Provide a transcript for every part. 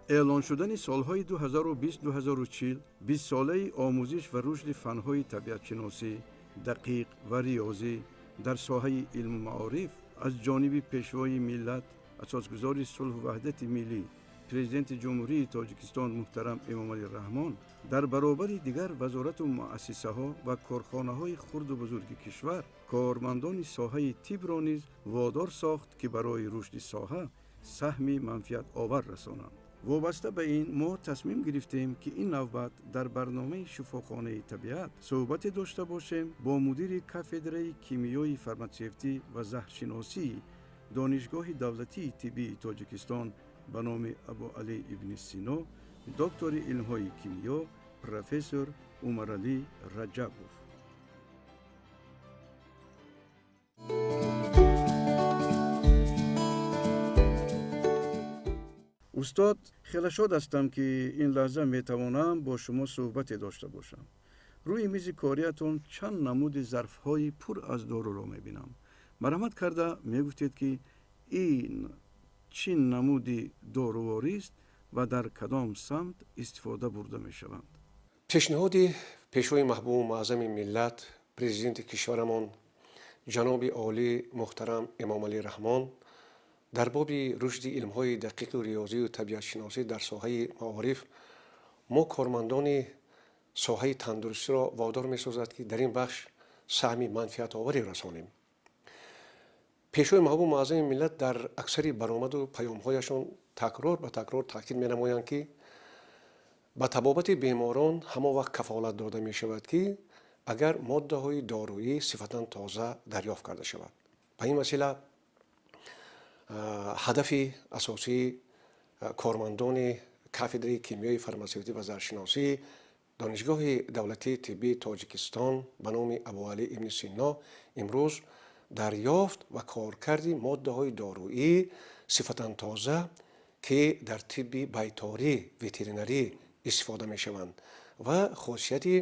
Эълон шудани солҳои 2020-2040 бистсолаи омӯзиш ва рушди фанҳои табиатшиносӣ, дақиқ ва риёзӣ дар соҳаи илму маориф аз ҷониби Пешвои миллат, Асосгузори сулҳу ваҳдати миллӣ, Президенти Ҷумҳурии Тоҷикистон муҳтарам Эмомалӣ Раҳмон дар баробари дигар вазорату муассисаҳо ва корхонаҳои хурду бузурги кишвар кормандони соҳаи тибро низ водор сохт, ки барои рушди соҳа саҳми манфиатовар расонанд. Вобаста ба ин мо тасмим гирифтем, ки ин навбат дар барномаи «Шифохонаи табиат» суҳбате дошта бошем бо мудири кафедраи кимиёи фарматсевтӣ ва заҳршиносии Донишгоҳи давлатии тиббии Тоҷикистон ба номи Абуалӣ ибни Сино, доктори илмҳои кимиё, профессор Умаралӣ Раҷабов. Устод, хеле шод ҳастам, ки ин лаҳза метавонам бо шумо суҳбате дошта бошам. Рӯи мизи кориятон чанд намуди зарфҳои пур аз доруро мебинам. Марҳамат карда мегуфтед, ки ин чӣ намуди доруворист ва дар кадом самт истифода бурда мешаванд? Пешниҳоди Пешвои маҳбубу муаззами миллат, Президенти кишварамон ҷаноби олӣ муҳтарам Эмомалӣ Раҳмон дар боби рушди илмҳои дақиқу риёзию табиатшиносӣ дар соҳаи маориф мо кормандони соҳаи тандурустиро водор месозад, ки дар ин бахш саҳми манфиатоваре расонем. Пешвои маҳбубу муаззами миллат дар аксари баромаду паёмҳояшон такрор ба такрор таъкид менамоянд, ки ба табобати беморон ҳамон вақт кафолат дода мешавад, ки агар моддаҳои доруӣ сифатан тоза дарёфт карда шавад. Ба ин васила ҳадафи асосии кормандони кафедраи кимиёи фарматсевтӣ ва заҳршиносии Донишгоҳи давлатии тиббии Тоҷикистон ба номи Абуалӣ ибни Сино имрӯз дарёфт ва коркарди моддаҳои доруӣ сифатан тоза, ки дар тибби байторӣ, ветеринарӣ истифода мешаванд ва хосияти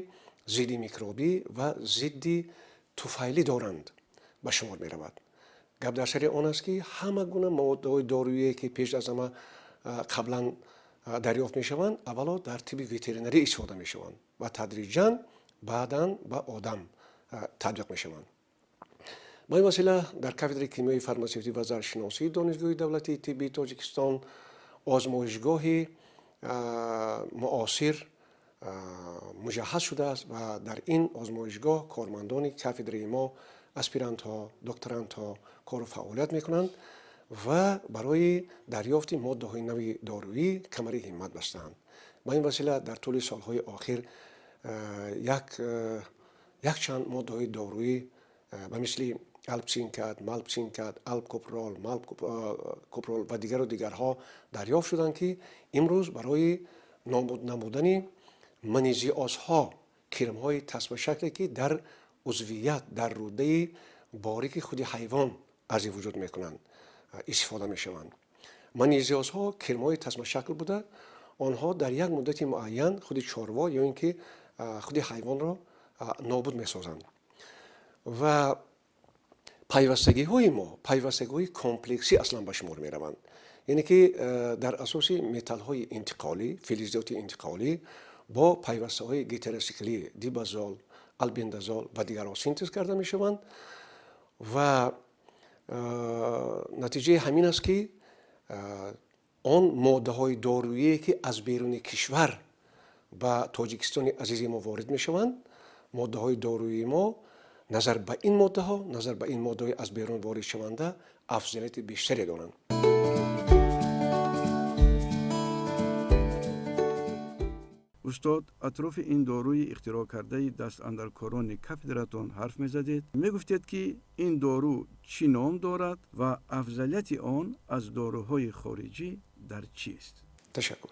зидди микробӣ ва зидди туфайлӣ доранд, ба шумор меравад. Гап дар сари он аст, ки ҳама гуна моддаҳои доруие, ки пеш аз ҳама қаблан дарёфт мешаванд, аввало дар тибби ветеринарӣ истифода мешаванд ва тадриҷан баъдан ба одам татбиқ мешаванд. Ба ин васила дар кафедраи кимиёи фарматсевтӣ ва заҳршиносии Донишгоҳи давлатии тиббии Тоҷикистон озмоишгоҳи муосир муҷаҳҳаз шудааст ва дар ин озмоишгоҳ кормандони кафедраи мо, аспирантҳо, докторантҳо кору фаъолият мекунанд ва барои дарёфти моддаҳои нави доруӣ камари ҳиммат бастаанд. Ба ин васила дар тӯли солҳои охир якчанд моддаҳои доруӣ ба мисли алпсинкат, малпсинкат, алпкупрол, малпкупрол ва дигару дигарҳо дарёфт шуданд, ки имрӯз барои нобуд намудани манизиозҳо, кирмҳои тасмашакле, ки дар узвият, дар рӯдаи борики худи ҳайвон арзи вуҷуд мекунанд, истифода мешаванд. Манизиозҳо кирмҳои тасмашакл буда, онҳо дар як муддати муайян худи чорво ё ин ки худи ҳайвонро нобуд месозанд. Ва пайвастагиҳои мо пайвастагиҳои комплексӣ аслан ба шумор мераванд, яъне ки дар асоси металлҳои интиқолӣ, филизоти интиқолӣ бо пайвастаҳои гетеросиклӣ, дибазол, албендазол ва дигарҳо синтез карда мешаванд. Ва натиҷаи ҳамин аст, ки он моддаҳои доруие, ки аз беруни кишвар ба Тоҷикистони азизи мо ворид мешаванд, моддаҳои доруии мо назар ба ин моддаҳо, назар ба ин моддаҳои аз берун воридшаванда афзалияти бештаре доранд. Устод, атрофи ин доруи ихтироъкардаи дастандаркорони кафедратон ҳарф мезадед. Мегуфтед, ки ин дору чӣ ном дорад ва афзалияти он аз доруҳои хориҷӣ дар чист? Ташаккур.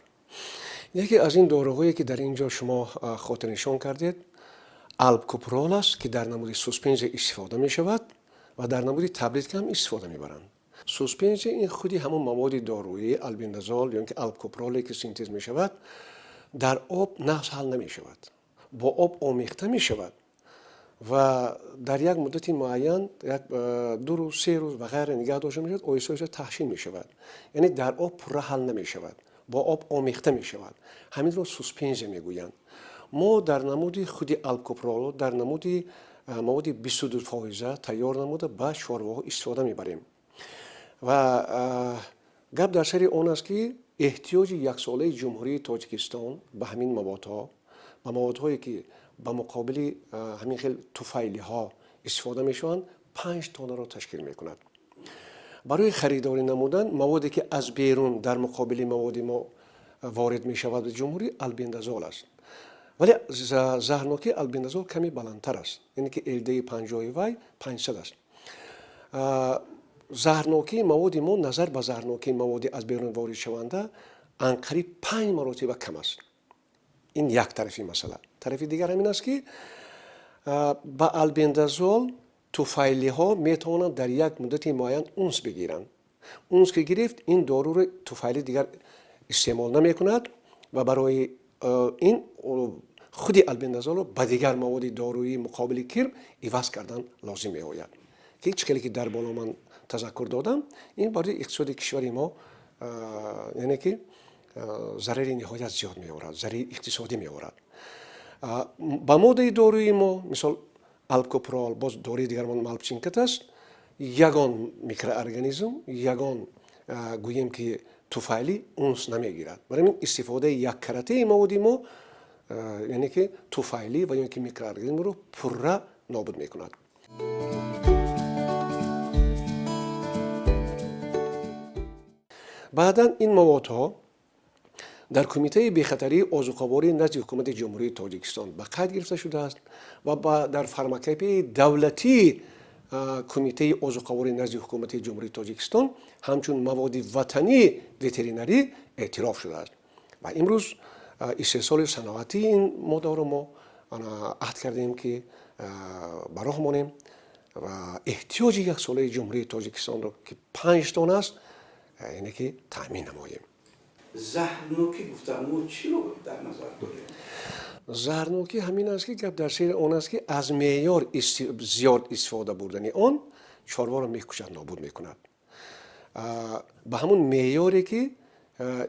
Яке аз ин доруҳое, ки дар ин ҷо шумо хотирнишон кардед, алпкупрол аст, ки дар намуди суспензия истифода мешавад ва дар намуди таблетка ҳам истифода мебаранд. Суспензия ин худи ҳамон маводи доруӣ албендазол ё ин ки алпкупроле, ки синтез мешавад, дар об нағз ҳал намешавад, бо об омехта мешавад ва дар як муддати муайян, як 2 рӯз, 3 рӯз ва ғайра нигаҳ дошта мешавад, оҳиста оҳиста таҳшин мешавад, яъне дар об пурра ҳал намешавад. Бо об омехта мешавад. Ҳаминро суспензия мегӯянд. Мо дар намуди худи алкопролро дар намуди маводи 22 фоиза тайёр намуда, ба чорвоҳо истифода мебарем. Ва гап дар сари он аст, ки эҳтиёҷи яксолаи Ҷумҳурии Тоҷикистон ба ҳамин маводҳо, ба маводҳое, ки ба муқобили ҳамин хел туфайлиҳо истифода мешаванд, 5 тоннаро ташкил мекунад. Барои харидорӣ намудан маводе, ки аз берун дар муқобили маводи мо ворид мешавад ба ҷумҳурӣ, албендазол аст. Вале заҳрнокии албендазол каме баландтар аст, яъне ки ЛДи 50-и вай 500 аст. Заҳрнокии маводи мо назар ба заҳрнокии маводи аз берун воридшаванда анқариб панҷ маротиба кам аст. Ин як тарафи масъала. Тарафи дигар ҳамин аст, ки ба албендазол туфайлиҳо метавонанд дар як муддати муайян унс бигиранд. Унс ки гирифт, ин доруро туфайли дигар истеъмол намекунад ва барои ин худи албендазолро ба дигар маводи доруии муқобили кирм иваз кардан лозим меояд, ки чӣ хеле ки дар боло ман тазаккур додам, ин барои иқтисоди кишвари мо, яъне ки, зарари ниҳоят зиёд меорад, зарари иқтисодӣ меорад. Ба моддаи доруи мо, мисол алкопрол, боз доруи дигармон малпсинкат аст, ягон микроорганизм, ягон, гӯем ки, туфайлӣ унс намегирад. Барои ҳамин истифодаи яккаратаи маводи мо, яъне ки, туфайлӣ ва ё ки микроорганизмро пурра нобуд мекунад. Баъдан ин маводҳо дар Кумитаи бехатарии озуқаворӣ назди Ҳукумати Ҷумҳурии Тоҷикистон ба қайд гирифта шудааст ва дар фармакопеяи давлатии Кумитаи озуқаворӣ назди Ҳукумати Ҷумҳурии Тоҷикистон ҳамчун маводи ватании ветеринарӣ эътироф шудааст. Ва имрӯз истеҳсоли саноатии ин моддаҳоро мо аҳд кардем, ки ба роҳ монем ва эҳтиёҷи яксолаи Ҷумҳурии Тоҷикистонро, ки 5 тонна аст, яъне ки, таъмин намоем. Заҳрнокӣ гуфта, мо чиро дар назар дорем? Заҳрнокӣ ҳамин аст, ки гап дар сари он аст, ки аз меъёр зиёд истифода бурдани он чорворо мекушад, нобуд мекунад. Ба ҳамун меъёре, ки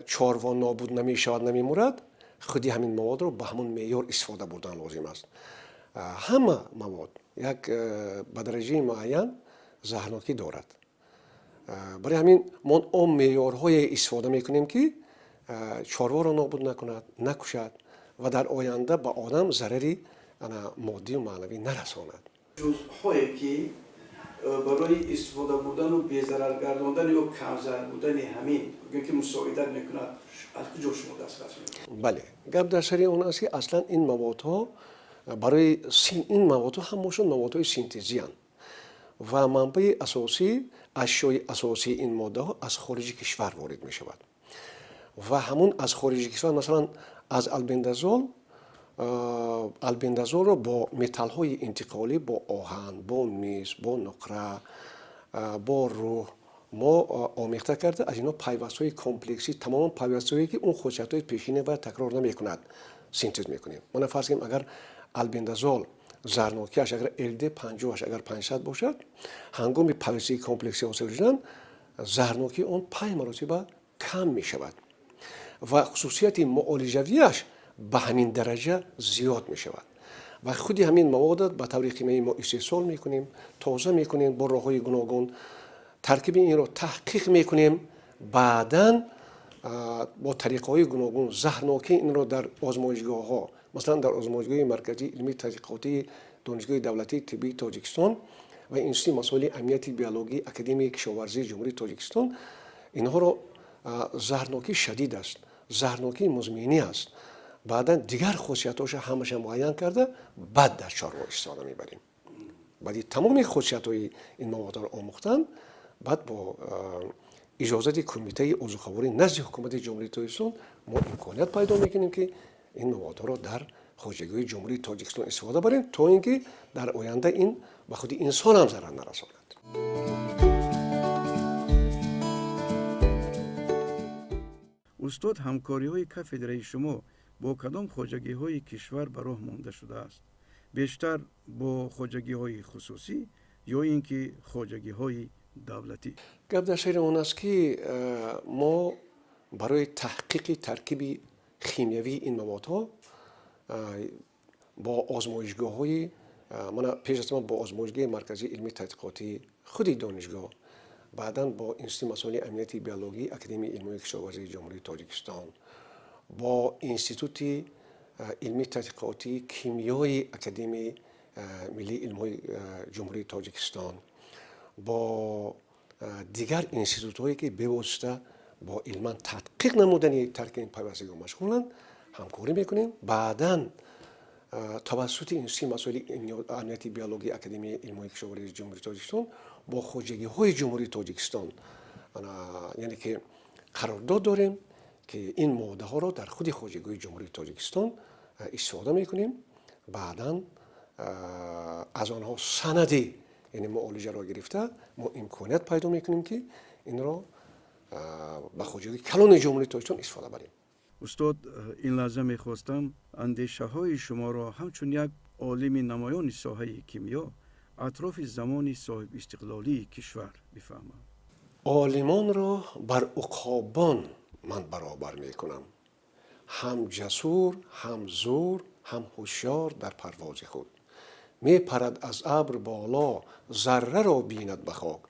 чорво нобуд намешавад, намемурад, худи ҳамин маводро ба ҳамун меъёр истифода бурдан лозим аст. Ҳама мавод як ба дараҷаи муайян заҳрнокӣ дорад. Барои ҳамин мо он меъёрҳое истифода мекунем, ки чорворо нобуд накунад, накушад ва дар оянда ба одам зарари моддию маънавӣ нарасонад. Ҷузъҳое, ки барои истифода бурдану безарар гардондан ё камзарар будани ҳамин, ки мусоидат мекунад, аз куҷо шумо дастрас мекунед? Бале, гап дар сари он аст, ки аслан ин маводҳо барои ин маводҳо ҳамашон маводҳои синтезиянд ва манбаи асосӣ, ашёи асосии ин моддаҳо аз хориҷи кишвар ворид мешавад. Ва ҳамун аз хориҷи кишвар, масалан, аз албендазол, албендазолро бо металлҳои интиқолӣ, бо оҳан, бо мис, бо нуқра, бо рӯҳ мо омехта карда, аз инҳо пайвастҳои комплексӣ, тамоман пайвастҳое, ки он хусусиятҳои пешина ва такрор намекунад, синтез мекунем. Мана, фарз кунем, агар албендазол заҳрнокиаш, агар ЛД 50-аш агар 500 бошад, ҳангоми пайвастии комплексӣ ҳосил шудан, заҳрнокии он панҷ маротиба кам мешавад ва хусусияти муолиҷавиаш ба ҳамин дараҷа зиёд мешавад. Ва худи ҳамин маводат ба таври химиявӣ мо истеҳсол мекунем, тоза мекунем, бо роҳҳои гуногун таркиби инро таҳқиқ мекунем. Баъдан бо тариқаҳои гуногун заҳрнокии инро дар озмоишгоҳҳо, масалан, дар озмоишгоҳи марказии илмии тадқиқотии Донишгоҳи давлатии тиббии Тоҷикистон ва Институти масоили амнияти биологии Академияи кишоварзии Ҷумҳурии Тоҷикистон, инҳоро заҳрнокӣ шадид аст, заҳрнокии музминӣ аст, баъдан дигар хусусиятҳоша ҳамаша муайян карда, баъд дар чорво истифода мебарем. Баъди тамоми хусусиятҳои ин маводҳоро омӯхтан, баъд бо иҷозати Кумитаи озуқаворӣ назди Ҳукумати Ҷумҳурии Тоҷикистон мо имконият пайдо мекунем, ки ин маводҳоро дар хоҷагиҳои Ҷумҳурии Тоҷикистон истифода барем, то ин ки дар оянда ин ба худи инсон ҳам зарар нарасонад. Устод, ҳамкориҳои кафедраи шумо бо кадом хоҷагиҳои кишвар ба роҳ монда шудааст? Бештар бо хоҷагиҳои хусусӣ ё ин ки хоҷагиҳои давлатӣ? Гап дар сари он аст, ки мо Барои таҳқиқи таркиби химиявии ин маводҳо бо озмоишгоҳҳои мана пеш аз ҳама бо озмоишгоҳи марказии илмии тадқиқотии худи донишгоҳ, баъдан бо Институти масоили амнияти биологии Академияи илмҳои кишоварзии Ҷумҳурии Тоҷикистон, бо Институти илмии тадқиқотии кимиёи Академияи миллии илмҳои Ҷумҳурии Тоҷикистон, бо дигар институтҳое, ки бевосита бо илман тадқиқ намудани таркиби пайвастагиҳо машғуланд, ҳамкорӣ мекунем. Баъдан тавассути Институти масоили амнияти биологии Академияи илмҳои кишоварзии Ҷумҳурии Тоҷикистон бо хоҷагиҳои Ҷумҳурии Тоҷикистон, яъне ки қарордод дорем, ки ин моддаҳоро дар худи хоҷагиҳои Ҷумҳурии Тоҷикистон истифода мекунем. Баъдан аз онҳо санади, яъне муолиҷаро гирифта, мо имконият пайдо мекунем, ки инро ба хоҷагии калони Ҷумҳурии Тоҷикистон истифода барем. Устод, ин лаҳза мехостам андешаҳои шуморо ҳамчун як олими намоёни соҳаи кимиё атрофи замони соҳибистиқлолии кишвар бифаҳмам. Олимонро бар уқобон ман баробар мекунам, ҳам ҷасур, ҳам зур, ҳам ҳушёр дар парвози худ. Мепарад аз абр боло, зарраро бинад ба хок,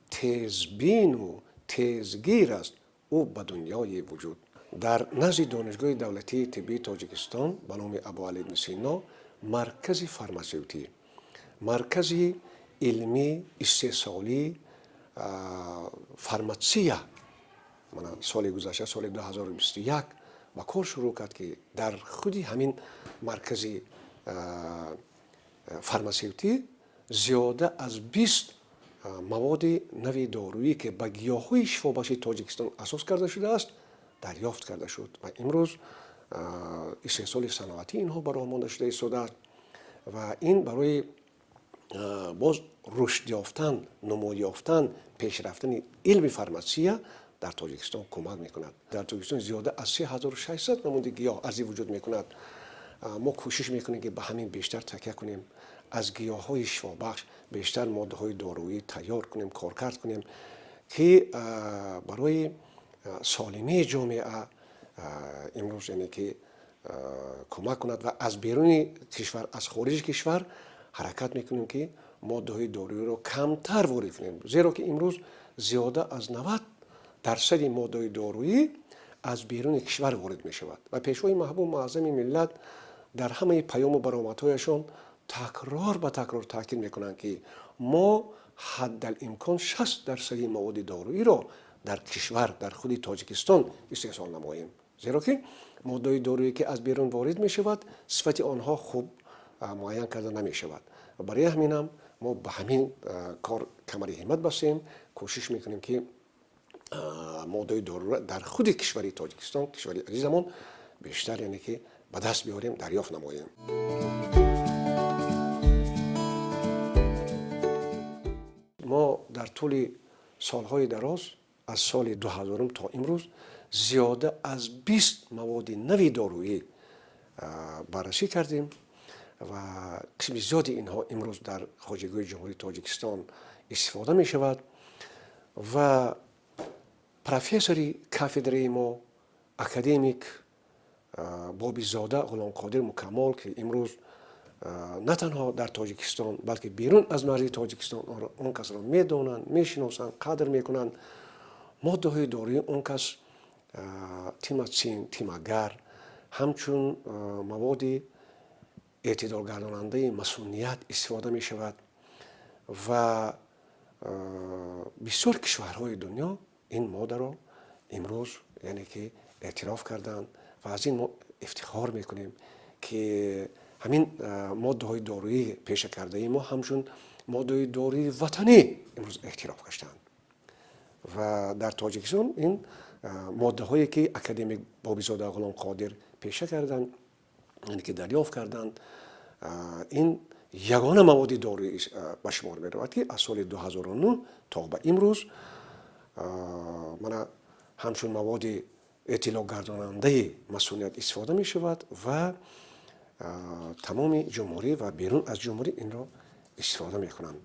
тезбину тезгир аст ӯ ба дунёи вуҷуд. Дар назди Донишгоҳи давлатии тиббии Тоҷикистон ба номи Абуалӣ ибни Сино маркази фармасевтӣ, маркази илмӣ истеҳсолии фарматсия мана соли гузашта, соли 2021 ба кор шурӯъ кард, ки дар худи ҳамин маркази фармасевтӣ зиёда аз 20 маводи нави доруӣ, ки ба гиёҳҳои шифобахши Тоҷикистон асос карда шудааст, дарёфт карда шуд ва имрӯз истеҳсоли саноатӣ инҳо ба роҳ монда шуда истодааст ва ин барои боз рушд ёфтан, нумӯ ёфтан, пешрафтани илми фарматсия дар Тоҷикистон кӯмак мекунад. Дар Тоҷикистон зиёда аз 3600 намуди гиёҳ арзи вуҷуд мекунад. Мо кӯшиш мекунем, ки ба ҳамин бештар такя кунем, аз гиёҳҳои шифобахш бештар моддаҳои доруӣ тайёр кунем, коркард кунем, ки барои солимии ҷомеа имрӯз, яъне ки кӯмак кунад ва аз беруни кишвар, аз хориҷи кишвар ҳаракат мекунем, ки моддаҳои доруиро камтар ворид кунем, зеро ки имрӯз зиёда аз 90% моддаҳои доруӣ аз беруни кишвар ворид мешавад ва Пешвои маҳбуб муаззами миллат дар ҳамаи паёму баромадҳояшон такрор ба такрор таъкид мекунанд, ки мо ҳаддалимкон 60% маводи доруиро дар кишвар, дар худи Тоҷикистон истеҳсол намоем, зеро ки моддаҳои доруе, ки аз берун ворид мешавад, сифати онҳо хуб муайян карда намешавад. Ва барои ҳаминам мо ба ҳамин кор камари ҳиммат бастем, кӯшиш мекунем, ки моддаҳои доруро дар худи кишвари Тоҷикистон, кишвари азизамон, бештар, яъне ки ба даст биёрем, дарёфт намоем. Мо дар тӯли солҳои дароз, аз соли 2000 то имрӯз, зиёда аз 20 маводи нави доруӣ баррасӣ кардем ва қисми зиёди инҳо имрӯз дар хоҷагиҳои Ҷумҳурии Тоҷикистон истифода мешавад. Ва профессори кафедраи мо, академик Бобизода Ғуломқодир Мукаммол, ки имрӯз на танҳо дар Тоҷикистон, балки берун аз марзи Тоҷикистон он касро медонанд, мешиносанд, қадр мекунанд, моддаҳои доруии он кас тиматсин, тимагар ҳамчун маводи эътидолгардонандаи масуният истифода мешавад ва бисёр кишварҳои дунё ин моддаро имрӯз, яъне ки эътироф карданд ва аз ин мо ифтихор мекунем, ки ҳамин моддаҳои доруӣ пеша кардаи мо ҳамчун моддаҳои доруии ватанӣ имрӯз эътироф гаштанд. Ва дар Тоҷикистон ин моддаҳое, ки академик Бобизода Ғуломқодир пеша карданд, яъне ки дарёфт карданд, ин ягона маводи доруӣ ба шумор меравад, ки аз соли 2009 то ба имрӯз мана ҳамчун маводи эътилогардонандаи масуният истифода мешавад ва тамоми ҷумҳурӣ ва берун аз ҷумҳурӣ инро истифода мекунанд.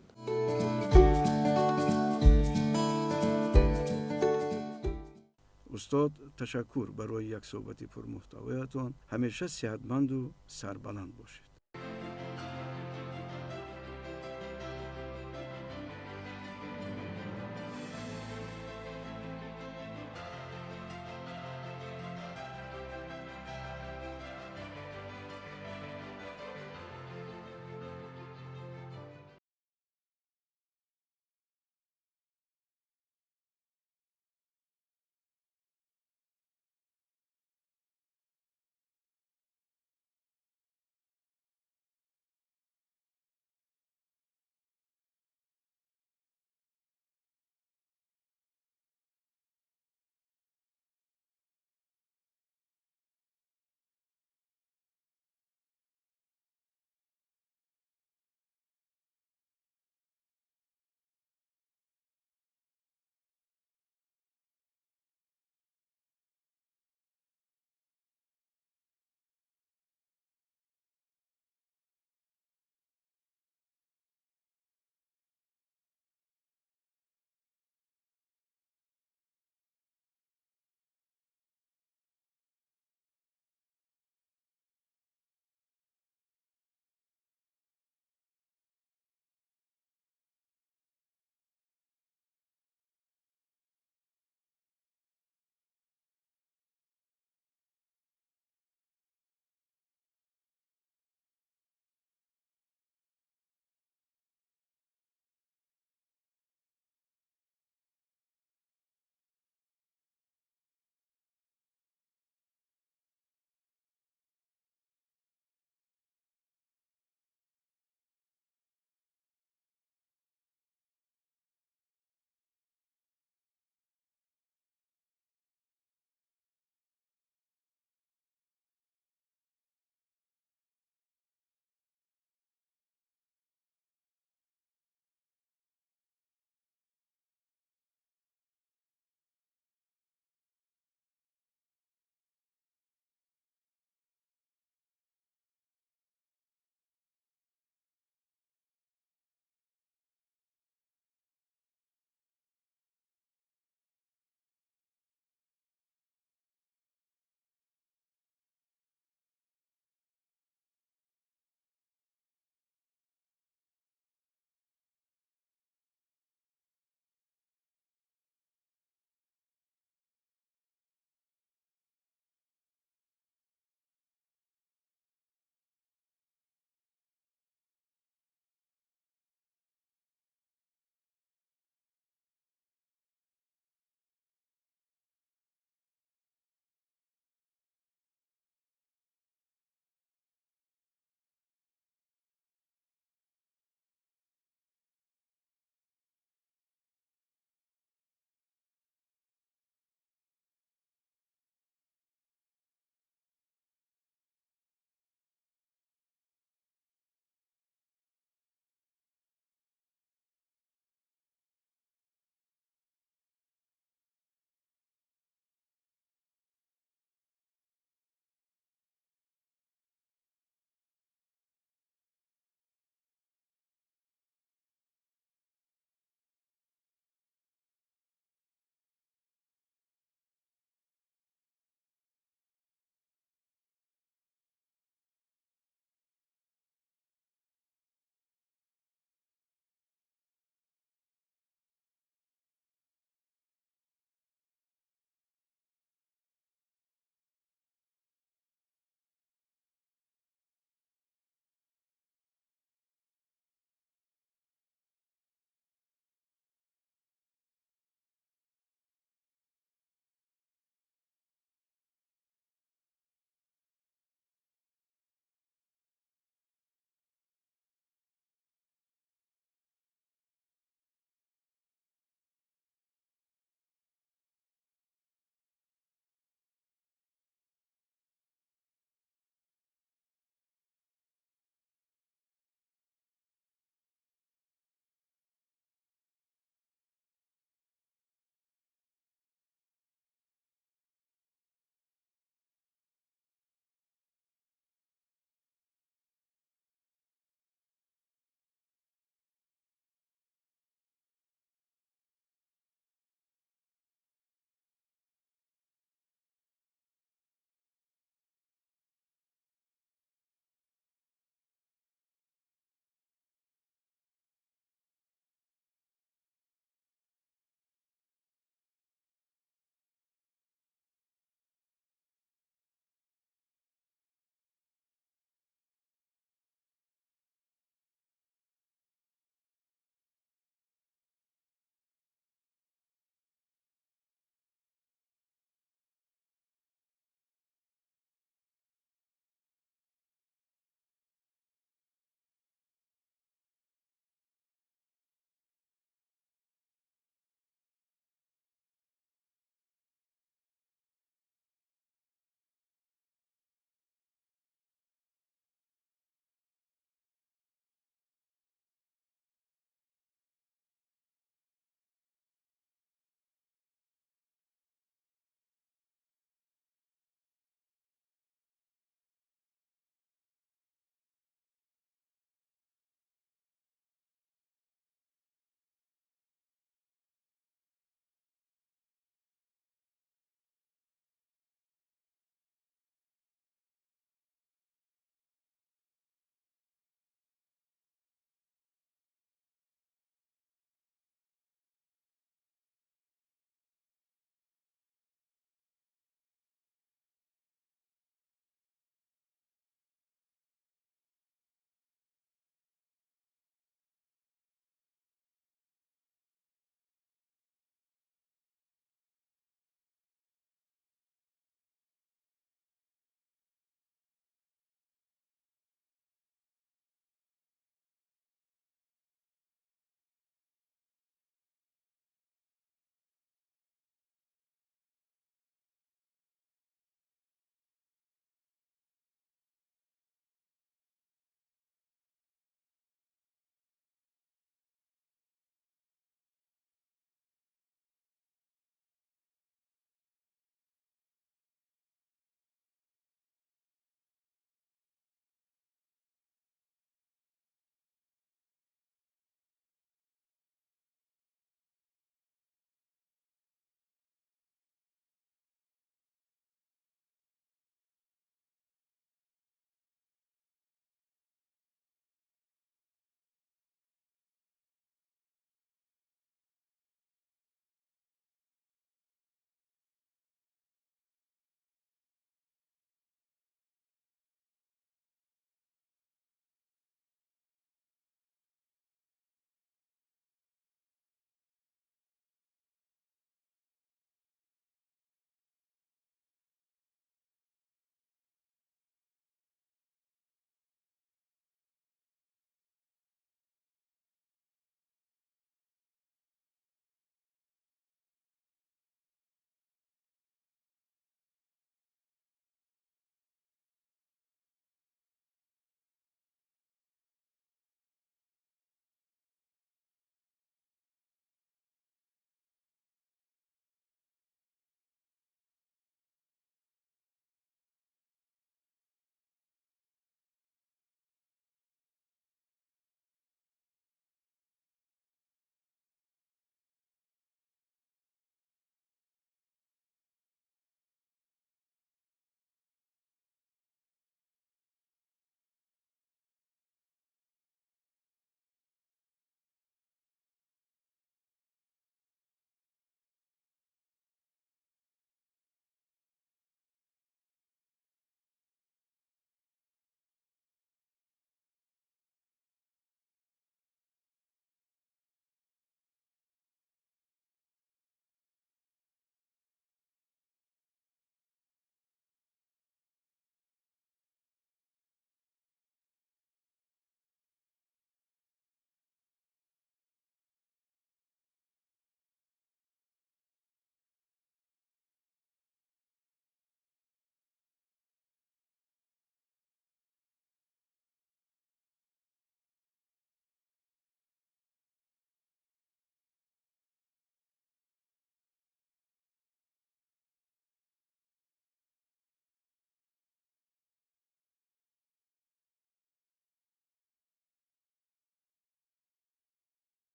Устод, ташаккур барои як суҳбати пурмуҳтавоятон. Ҳамеша сиҳатманду сарбаланд бошед.